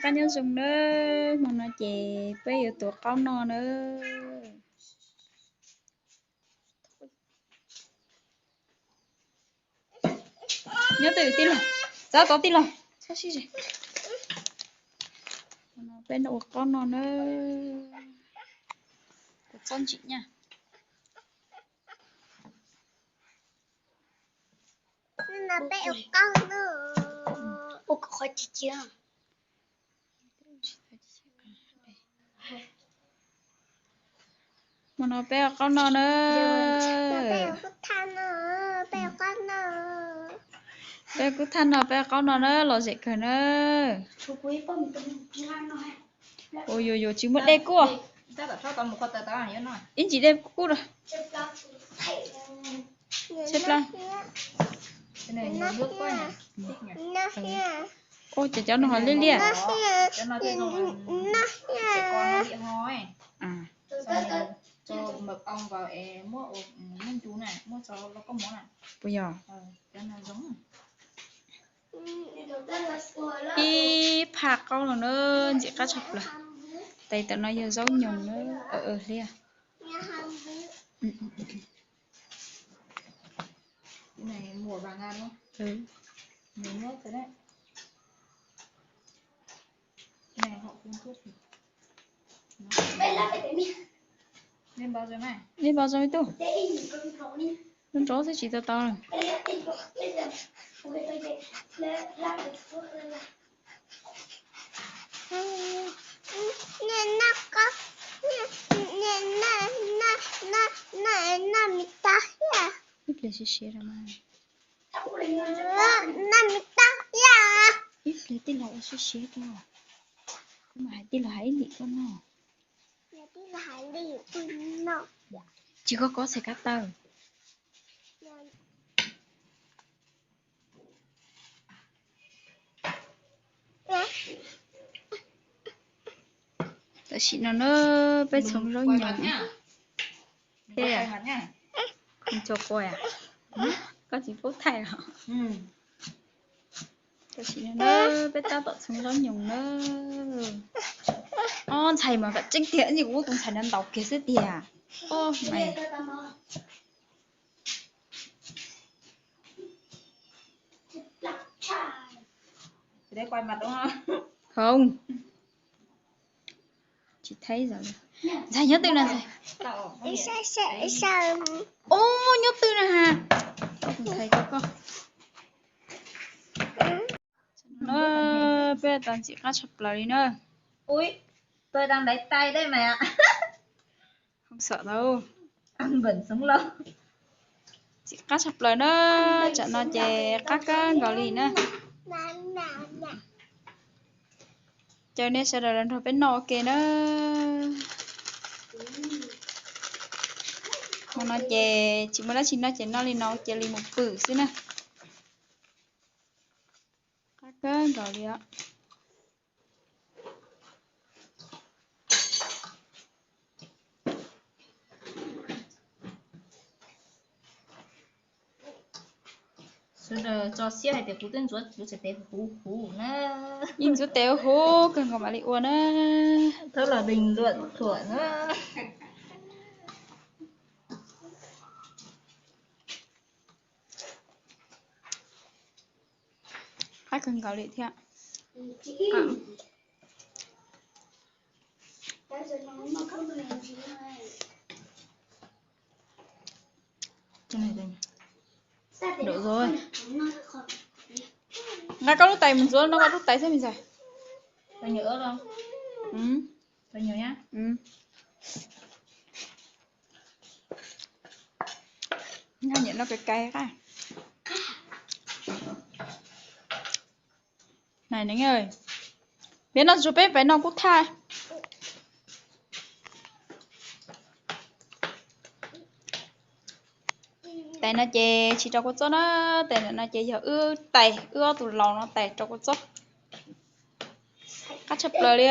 Qab nyob zoo nawb, hmo no ces peb yuav tuav qaub no nawb. Nyob twj ywm tij laug, txav tau tij laug, txhob sib ze. Hmo no peb ua qaub no nawb, txhob ntsim nyaj. Peb ua qaub no, ua kom qhov ci ci. Hmo no peb ua qaub no na. Peb kuj thaj no, peb ua qaub no na, lom zem kawg na. Ua yuav yuav tsis muaj dej kuj. Ib ntsis dej kuj rau. Ua ces cov no ho liab liab. Puas yog? Ib phaj qaub no na, ntxim qab tshaj plaws. Tais ntawm no yog zaub nyoos na, liab. Nej npau zoo ib tug. Nrov xwb tsis tau tau. Ib pliag siab siab rau mas. Ib pliag tij laug ua siab siab rau. Kuv mam hais tij laug hais ib lim koj noj. Tsis koj kob txhais kab taw. Tam sim no na, peb txhoov zaub nyoos. Koj tsis paub thaij los? Tam sim no na, peb tab tom txhoov zaub nyoos na. Ob ntxhais mas vam tseeb tiag, kuv tus ntxhais no ntaus kiag xwb tiag. Ob mas Hoob, tsis thaij zog li. Ntxhais nyob twg na ntxhais? Ub, nyob twg na has? Ntxhais koj. No peb tau ntxim qab tshaj plaws li na. Ui, tôi đang đẩy tay đây mà. Không sợ đâu. Ăn vẫn sống lâu. Ntxim qab tshaj plaws na, tsam no ces qab kawg nkaus li na. Caw nej sawv daws los nrog peb noj ua ke na. Hmo no ces tsis muaj dab tsi noj ces noj li no cia li mus pw xwb na. Qab kawg nkaus li os. Sawv daws tso siab hais tias kuv twb ntxuav kuv txhais tes huv huv na. Yeej ntxuav tes huv kawg nkaus mam li ua na. Thawb los bình luận thuam na. Qab kawg nkaus li thiab. Nqa koj lub tais mus ntxuav, nqa koj lub tais xwb me ntxhais. Nqa nyiam no kais kais qab. Nai neev, peb noj tsuag peb pais noj kub thaj. Tais no ces tsis rau kua txob na, tais no ces yog wb tais, wb ob tug laus no tais rau kua txob. Qab tshaj plaws li.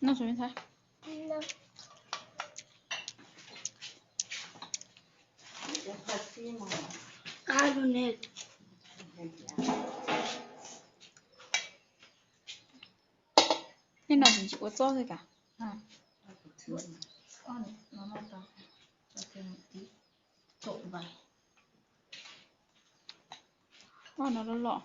Noj su me ntxhais. Qab lug ne. Tej no tsis ua txob xwb ka. Ua no loj loj.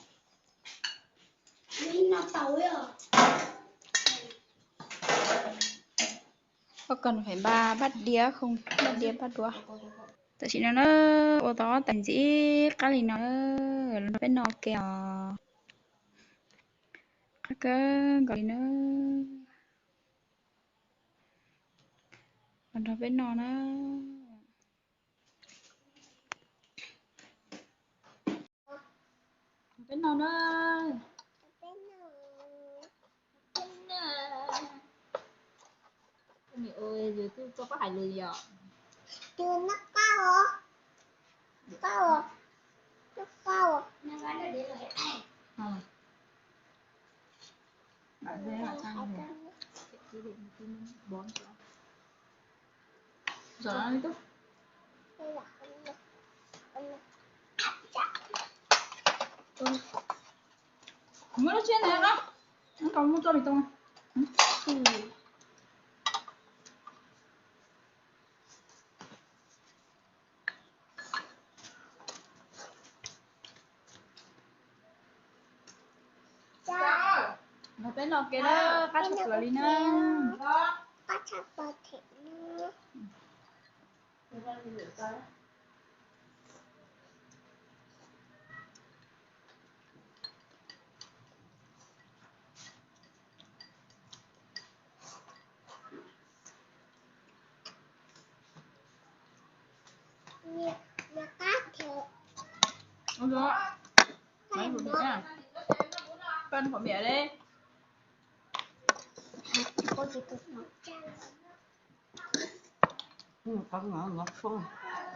Koj kawg nws feem npaj paj diab, paj diab paj duab. Tam sim no na, ua tau ob tais ntxim qab li no, los nrog peb noj ke os. Qab kawg nkaus li na. Los nrog peb noj na. Peb noj na. Yus twb tau pab hais lus yom. Muab lub tsheb ntawd, muab tso me too. Nrog peb noj ke na, qab tshaj plaws li na. Pab khov miam li.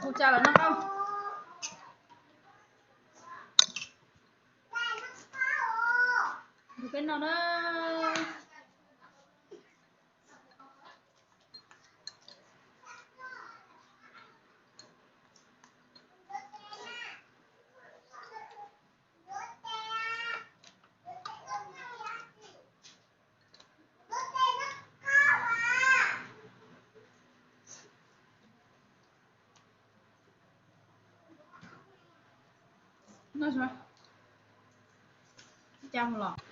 Hu tsa los noj qab. Hu peb noj na. Noj tsis, cas mus los.